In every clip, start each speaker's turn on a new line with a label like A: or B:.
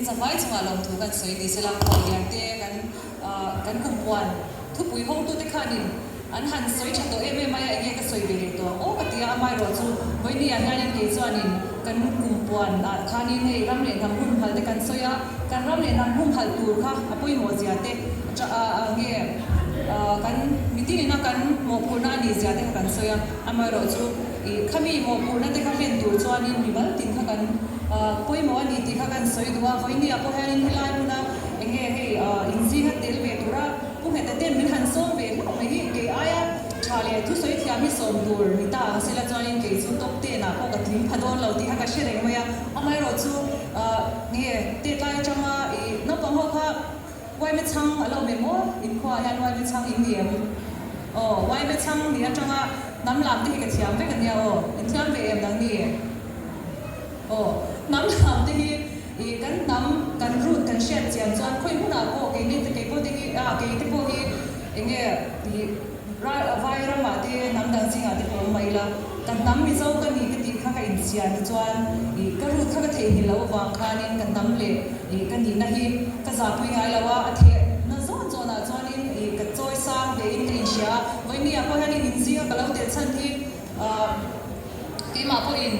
A: zavai chungah lawmthu kan sawi ni sela, khuallian te kan kan kumpuan thupui hawngtute khanin an han sawi tha tawh em em mai a, enge ka sawi ve leh tawh ang aw ka ti a, amaherawh chu vawinia hianin kei chuanin kan kumpuan ah khanin hei ram leh hnam humhalh te kan sawi a, kan ram leh hnam humhalh tur kha a pawimawh zia te nge kan mitin ina kan mawhphurhna a nih zia te kha kan sawi a, amaherawh chu ih khami mawhphurhna te kha hlen tur chuanin mimal tin kha kan pawimawh a ni tih kha kan sawi duh a, vawinia pawh hianin helai hmuna enge hei inzinga tel ve tura Pu Ngheta ten min han sawm ve hlauh mai hi kei aia tha leh thusawi thiam hi sawm tur ni ta ang sela chuanin kei chu top ten ah pawh ka tling pha dawn lo tih kha ka hre reng mai a. Amaherawh chu nge tetlai atanga i naupang ho kha Uaime chhang a lo awm em aw? Inkhua ah hian Uaime chhang in ni em? Aw Uaime chhang ni atanga hnam lam te hi ka thiam vek ania aw. In thiam ve em nang ni? Aw hnam lam te hi I kan hnam, kan root kan hriat chian chuan khawi hmunah pawh keini te kei pawh te hi ah kei te pawh hi eng nge i rai vai ramah te hnam dang zingah te pawh awm mai ila ka hnam Mizo ka ni ka tih kha ka inchian te chuan i ka root kha ka theihnghilh loh avang khanin ka hnam leh i ka nihna hi ka zahpui ngai lo a, a theh na zawn zawnah chuanin i ka chawi sang ve in ka inhria a, vawinia pawh hianin inzinga ka lo tel chhan hi ah Keimah pawhin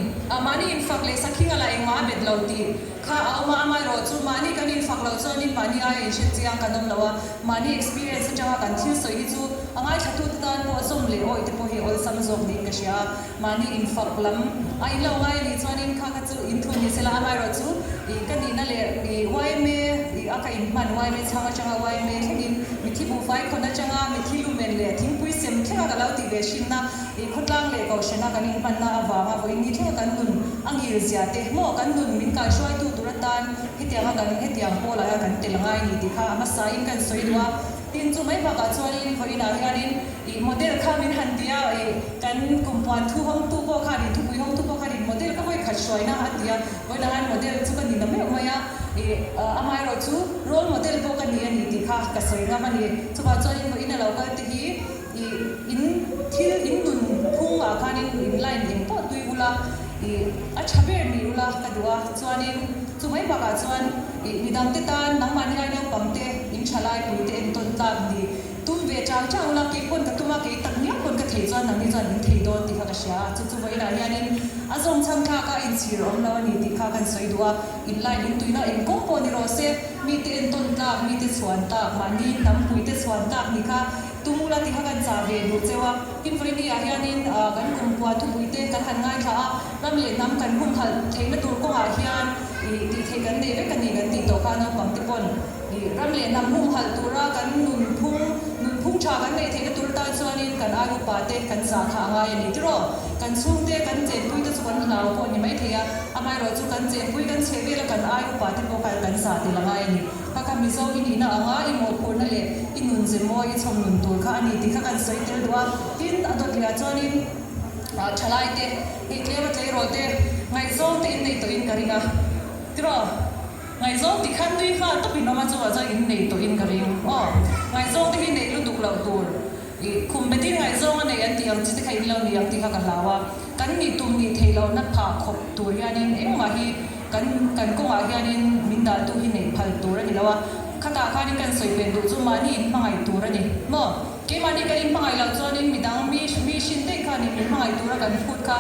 A: mahni infak leh sakhinga lah engmah a bet lo tih kha a awm a, amaherawh chu mahni kan infak loh chuanin mahni aia inhret chiang kan awm lo a, mahni experience atanga kan thil sawi hi chu a ngaithlatute tan pawh zawm leh awih te pawh hi awlsam zawk niin ka hria a, mahni infak lam a in lo ngai a nih chuanin kha kha chu in thu ni sela, amaherawh chu ih ka nihna leh ih yma ih a ka inhman yma chhang atanga yma thlengin mithi buhfai khawn atanga mithi lumen leh thingpui sem thlenga ka lo tih ve hrinna I khawtlang leh kohhrana kan inhmanna avanga vawiin ni thlenga kan nun a ngil zia te maw kan nun min kaihruaitu tur atan hetianga kan hetiang pawlah hian kan tel angai a ni tih kha a hmasain kan sawi duh a. Tin, chu mai bakah chuanin vawiinah hianin ih model kha min han ti a, ih kan kumpuan thu hawngtu pawh khanin thupui hawngtu pawh khanin model ka vawi khat hruaina a ti a, vawiinah hian model chu ka ni na meuh mai a, ih amaherawh chu role model pawh ka ni a ni tih kha ka sawi ngam a ni. Chuvang chuanin vawiin a lo kal te hi I in thil in nun phung ah khanin in line eng pawh tui ula i a tha ber ni ula ka duh a, chuanin chu mai bakah chuan i midang te tan nangmahni lai naupang te in tha lai pui te entawn tlak ni tum ve chang chang ula kei pawn ka tum a, kei tak miau pawn ka thei chuan nangni chuan in thei dawn tih kha ka hria a, chu chu vawiinah hianin a zawng chhang thlak a inchhir awm lo a ni tih kha kan sawi duh a, in line in tuina eng kawng pawh ni rawh se mite entawn tlak mite chhuan tlak mahni hnampui te chhuan tlak ni kha Tumula ti kha kan chah ve duh cheu a, Kimvawini ah hianin kan kumkua thupui te kan han ngaithla a, ram leh hnam kan humhalh theihna tur kawngah hian ih tih theih kan nei vek a ni kan tih tawh kha naupang te pawn ih ram leh hnam humhalh tura kan nunphung nunphung tha kan neih theihna tur tan chuanin kan ai upa te kan zah kha a ngai a ni tiraw? Kan chhungte kan chenpui te chu kan hlau pawh a ni maithei a, amaherawh chu kan chenpui kan chheh vela kan ai upa te pawh kha kan zah tel a ngai a ni. Kha kha Mizo i nihna anga i mawhphurhna leh i nun ze mawi i chhawm nun tur kha a ni tih kha kan sawi tel duh a. Tin, a dawt leh ah chuanin thalai te, hei tlem a tleirawl te, ngaihzawng te in nei tawhin ka ring a. Tiraw? Ngaihzawng ti khan nui nghal tawp in awm a, chuvah chuan in nei tawhin ka ring. Aw, ngaihzawng te hi neih lutuk loh tur. I khum betin ngaihzawng a nei an tih ang chi te kha in lo ni ang tih kha ka hlau a. Kan nih tum nih theih lohna phah khawp tur hianin engmah hi Kan kan kawngah hianin min dahtu hi neih phal tur a ni lo a, khatah khanin kan sawi pen duh chu mahni inhmangaih tur a ni maw? Keimahni kan inhmangaih loh chuanin midang mi mi hrin daih khanin min hmangaih tura kan phut kha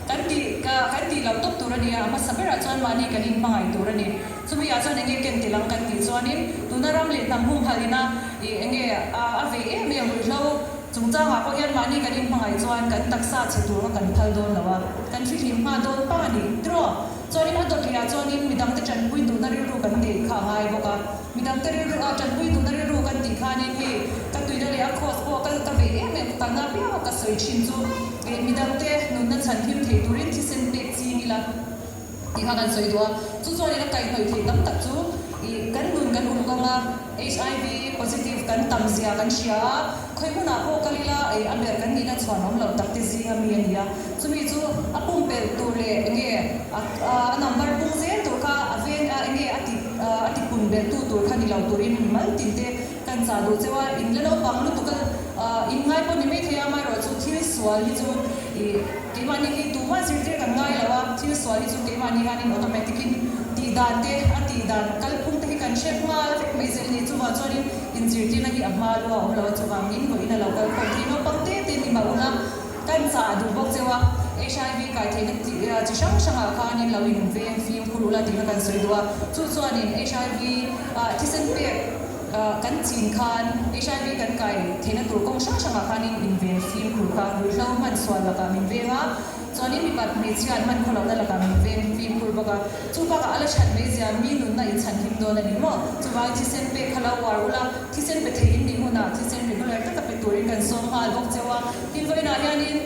A: kan tih ka kan tih loh tawp tur a ni a, a hmasa berah chuan mahni kan inhmangaih tur a ni. Chumi ah chuan enge ken tel ang kan tih chuanin tuna ram leh hnam humhalh ina ih enge a a vei em em ruihhlo chungchangah pawh hian mahni kan inhmangaih chuan kan taksa chhe tur kha kan phal dawn lo a, kan fihlim nghal dawn pang a ni tiraw? Chuanin a dawtliah chuanin midangte tanpui duhna rilru kan neih kha a ngai bawk a. Midangte rilru a tanpui duhna rilru kan tih khanin hei ka tuina leh a cross pawh ka ka vei em em ka na piang a ka sawi thin chu eh midangte nunna chhan him thei turin thisen pek ching ila tih kha kan sawi duh a. Chu chuanin a kaihhnawih theih tam tak chu ih kan nun kan uluk anga HIV positive kan tam zia kan hria a, khawi hmunah pawh kal ila eh a ber kan nihna chhuan awm loh tak te zinga mi a ni a. Chumi chu a pumpelh tur leh enge a a number pung zel tur kha a veng a enge a ti a ti pun belh tu tur kha ni lo turin mal tin te kan chah duh cheu a, in la naupang lutuk a in ngai pawh ni mai thei a, amaherawh chu thil sual hi chu ih keimahni hi tuhma zirtir kan ngai lo a, thil sual hi chu keimahni hianin automatic in tih dan. dan te, a tih dan kalphung te hi kan hre nghal vek mai zel a ni. Chuvang chuanin inzirtirna hi a hma lua a awm lo a, chuvangin vawiin a lo kal khawm thei naupang te te ni mah ula kan chah duh bawk cheu a, HIV kai theihna chi hrang hrangah khanin lo inveng fimkhur ula tih kha kan sawi duh a, chu chuanin HIV thisen pek kan chin khan HIV kan kai theihna tur kawng hrang hrangah khanin inven fimkhur kha ruihhlo hman sual lakah min veng a. Chuanin mipat hmeichhia an hman khaw lohna lakah min veng fimkhur bawk a, chu bakah a la that mai zia mi nunna in chhan him dawn a ni maw? Chuvangin thisen pek kha lo uar ula, thisen pe thei in nih hunah thisen regular taka pe turin kan sawm nghal bawk cheu a. Tin vawiinah hianin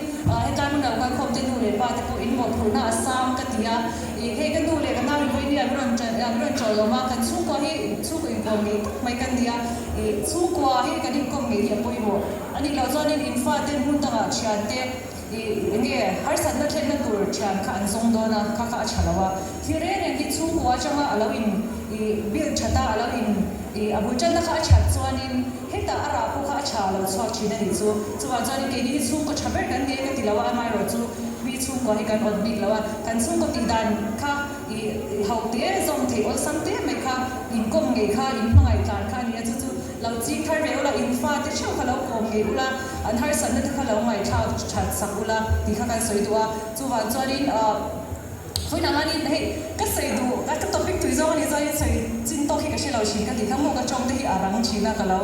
A: hetlai hmun lo kalkhawm te nu leh pa te pawh in mawhphurhna a sang ka ti a, ih hei ka nu leh ka nau in vawiin an rawn an rawn chawl awm a, kan chhungkua hi chhungkaw inkawm ngei tak mai kan ni a, ih chhungkua hi kan inkawm ngei hi a pawimawh a nih loh chuanin in fate hmun dangah thiante Ih, enge harsatna thlenna tur thian kha an zawng dawn a, kha kha a tha lo a. Thil reng reng hi chhungkua atanga a lo in ih build that a, a lo in ih a bul tanna kha a that chuanin hetah a rah pawh kha a tha a lo chhuak thin a nih chu. Chuvang chuanin keini hi chhungkaw tha ber kan ni e ka ti lo a, amaherawh chu mi chhungkua hi kan awt bik lo a, kan chhungkaw tih dan kha ih hauh te zawm theih awlsam te mai kha inkawm ngei kha inhmangaih tlan kha a ni a, chu chu Lo ching thar ve ula, in fate theuh kha lo kawm ngei ula, an harsatna te kha lo ngaihthlak that sak ula tih kha kan sawi duh a. Chuvang chuanin vawiinah hianin hei ka sawi duh ka topic tui zawng a nih chuanin sawi chin tawk hi ka hre lo thin ka tih kha maw ka tawng te hi a rang thin a ka lo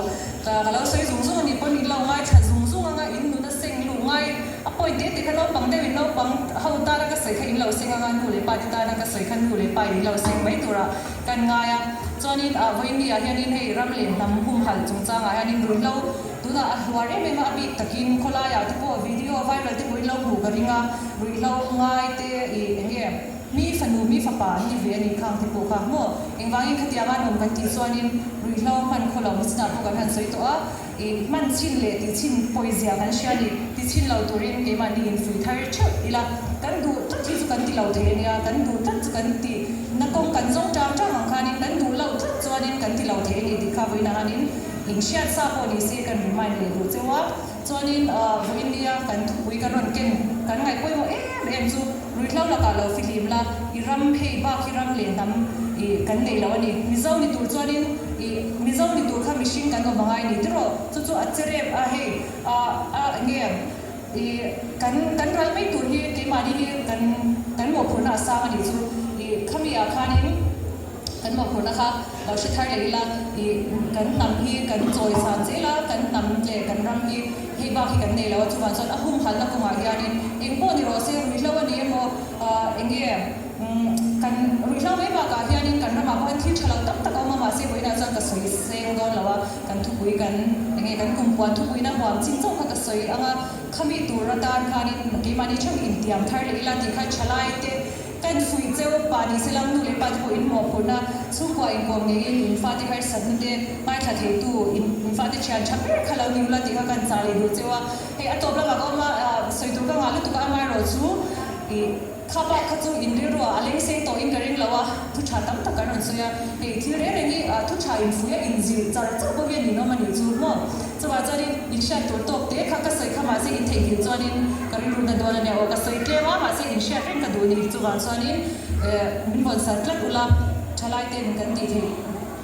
A: ka lo sawi zung zung a nih pawn in lo ngaithla zung zung anga in nun a seng luh ngai a point te te kha naupang deuh in naupang ho tana ka sawi kha in lo seng anga nu leh pa te tana ka sawi kha nu leh pa in lo seng mai turah Kan ngai a, chuanin ah vawiin ah hianin hei ram leh hnam humhalh chungchangah hianin ruihhlo tunah a hluar em em a, a bik takin khawlaiah te pawh video viral te pawhin lo hmuh ka ring a, ruihhlo ngai te ih eng nge mi fanu mi fapa an ni ve a nih khang te pawh kha maw engvangin khatianga an awm kan tih chuanin ruihhlo hman khaw lo chinah pawh kan han sawi tawh a, ih hman chhin leh tih chhin pawizia kan hria a ni, ti chhin lo turin keimahni infuih thar theuh ila kan duh tlat hi chu kan ti lo thei a nia, kan duh tlat chu kan ti. Na kawng kan zawng tang tang ang khanin kan duh loh tlat chuanin kan ti lo thei a ni tih kha vawiinah hanin inhriat sa pawh ni se kan remind leh duh cheu a. Chuanin vawiin nia kan thupui kan rawn ken kan ngaih pawimawh em em chu ruihhlo lakah lo fihlim la, i ram hei bak hi ram leh hnam i kan nei lo a ni. Mizo ni tur chuanin i Mizo ni tur kha mihring kan awm angai ni tiraw? Chu chu a cherep a hei a a enge I kan kan ral mai tur hi keimahni hi kan kan mawhphurhna a sang a nih chu. I khami ah khanin kan mawhphurhna kha lo hre thar leh ila, i kan hnam hi kan chawi san zel a, kan hnam leh kan ram hi hei bak hi kan nei lo a, chuvang chuan a humhalhna kawngah hianin eng pawh ni rawh se, ruihhlo a ni emaw, eng nge kan ruihhlo mai bakah hianin kan ramah pawh hian thil tha lo tak tak a awm a, mahse vawiinah chuan ka sawi seng dawn lo a. Kan thupui kan enge kan kumpuan thupuina huam chin chauh kha ka sawi ang a, khami tur atan khanin keimahni theuh intiam thar leh ila tih kha thalai te kan fuih cheu pa ni se lam nu leh pa te pawh in mawhphurhna chhungkua inkawm ngeiin in fate harsatna te ngaithla theitu in fate thian tha ber kha lo ni ula tih kha kan chah leh duh cheu a, hei a tawp lamah ka awm a sawi tur ka ngah lutuk a amaherawh chu ih. Kha bak kha chu in rilruah a leng seng tawhin ka ring lo a, thu tha tam tak kan rawn sawi a, hei thil reng reng hi thu tha infuih a inzilh char char pawh hian ninawm a nih chu maw? Chuvah chuanin in hriat tur tawk te kha ka sawi kha mahse in theihnghilh chuanin ka rilru na dawn a nia aw ka sawi tlem a mahse in hriat reng ka duh ni chuvang chuanin min vawn sar tlat ula thalai ten kan tih theih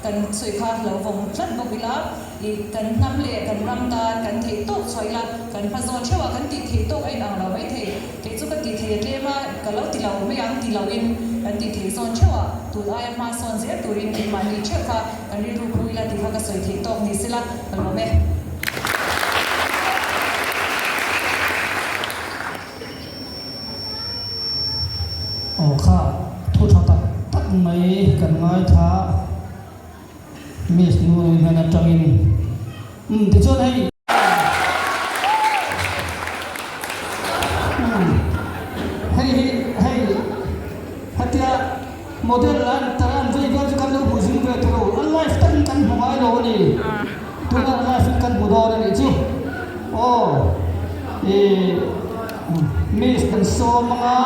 A: kan sawi kha lo vawng tlat bawk ila. I kan hnam leh kan ram tan kan theih tawk chhuah ila, kan hma zawn theuh a, kan tih theih tawk a inang lo mai thei. Kei chu ka tih thei a tlem a, ka lo ti lo mai ang ti loin kan tih theih zawn theuh a, tun aia hma sawn zel turin keimahni theuh kha kan rilru phu ila tih kha ka sawi theih tawk ni sela ka lawm e.
B: Aw kha thu tha tak tak mai kan ngaithla. Miss nu hnen atangin umm tichuan hei umm hei hi hei hetia model an tar an vei vel chu kan lo hmu zing ve tawh lo a live takin kan hmu ngai lo a ni tunah live in kan hmu dawn a nih chu aw ih miss kan sawm anga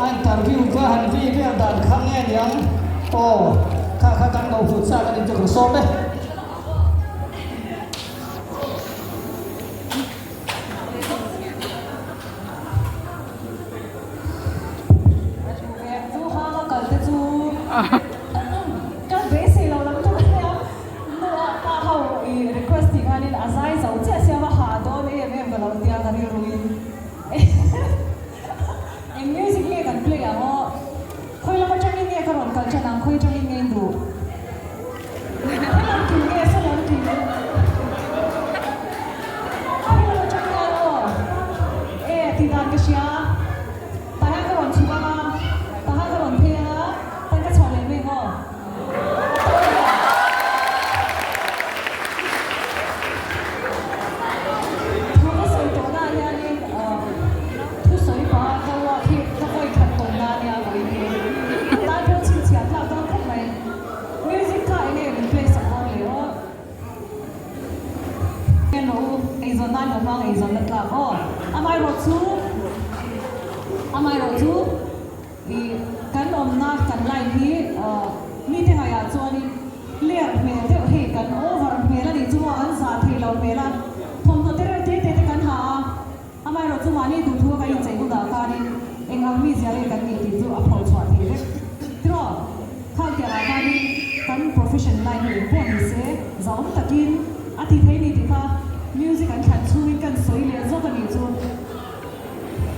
B: a interview vel han vei vel dan kha nge niang aw. Kha kha kan lo hlut chak a ni chu kan sawm e.
A: Chu hanga kal te chu. Ka beisei lo lam tur ania, nu ah pa ho i request tih khanin a zai zo chiah siam a ha dawn em em ka lo tia ka rilruin eng music nge kan play ang aw, khawi lam atangin nge ka rawn kal tan ang, khawi atangin nge in duh? Helam tih nge salam tih nge? Khawi lam atang hian aw, e tih dan ka hria. Tah hian ka rawn chhuk ang a, tah hian ka rawn phei ang a, tan ka chhuah leh mai ang aw. Thu ka sawi tawh naah hianin thu sawi pah a ka ruak hi ka vawi khat tawn na ania vawiin hi. Tan pawh chhinchhiah tlak dawn khawp mai. Music kha eng nge min play sak dawn le aw. En rawh u, eizawn nan lo hmang eizawn la tlak aw. Amaherawhchu, amaherawhchu i kan awmna kan line hi mite ngaihah chuanin ler hmel deuh hei kan over hmel a nih chu maw an zah theih loh hmel a, thawmhnaw te reuh te te te kan ha a, amaherawhchu mahni duhthu a kan inchei hunah khanin eng ang mizia nge kan nih tih chu a phawrh chhuah thei vek. Tiraw? Khang tiangah khanin kan profession line hi eng pawh ni se, zahawm takin a ti thei ni tih kha music an thlan chhungin kan sawi leh zawk a nih chu.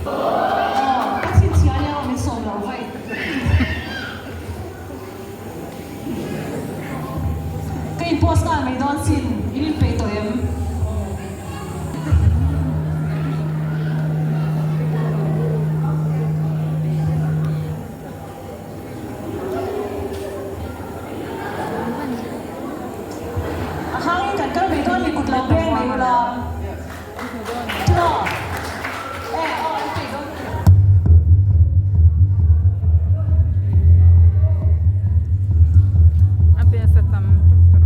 A: Aw, ka chhinchhiah ania aw min sawm loh vaih. Ka in post nghal mai dawn sin, in inpeih tawh em? A hangin kan kal mai dawn ni kut lo beng mai ula. Tiraw? E, aw an peih dawn ni.
C: A best a tam tuk tawh.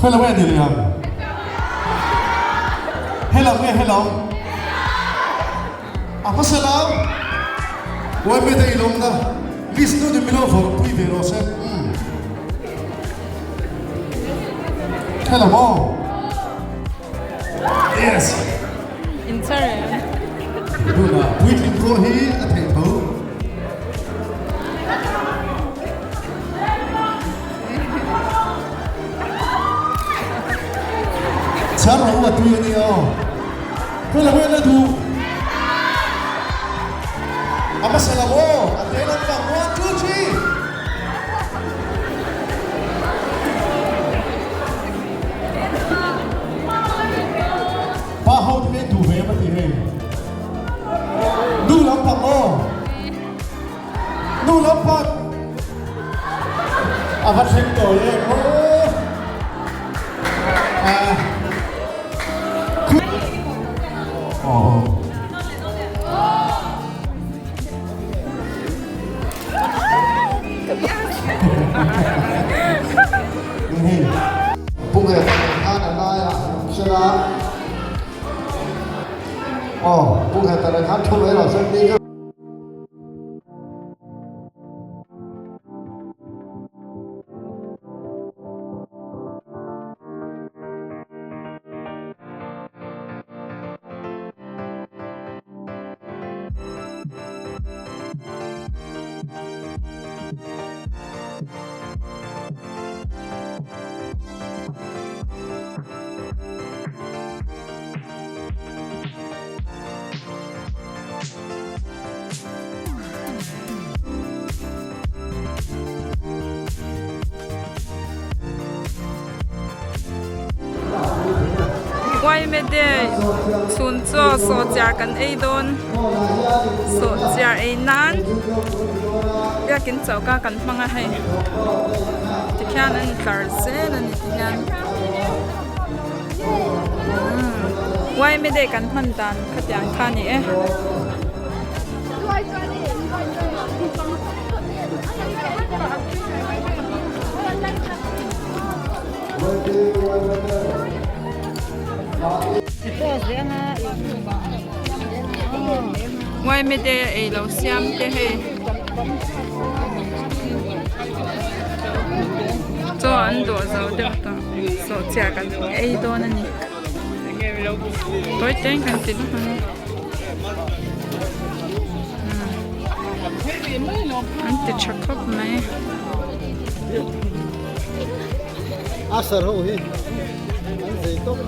D: Khawi lam nge ni leh ang? Helam nge helam? A hmasa lam YB te in awmna list nu ni milo vawrh pui ve rawh se. Hello maw? Yes.
C: In char em?
D: Tuna puitling pawh hi a theih tho. Char rawh u a tui a nia aw. Khawi lam duh? A hmasa lam aw, a te lam vang one two three. Pa ho te hian duh ve em a ti hei. Nu lam pang aw. Nu lam pang. A va thleng tawi em aw. Ah.
C: Uaimede chhun chaw sawhchiar kan ei dawn sawhchiar ei nan biakin choka kan hmang a hei tikhian an tlar zel a ni tikhian uaimede kan hman dan khatiang kha a ni e. Uaimede ei lo siam te hei chaw an dawh zo deuh tawh sawhchiah kan ei dawn a ni tawi teng kan ti lawk ang an ti tha khawp mai.
D: A sar ho hi an zei tawp.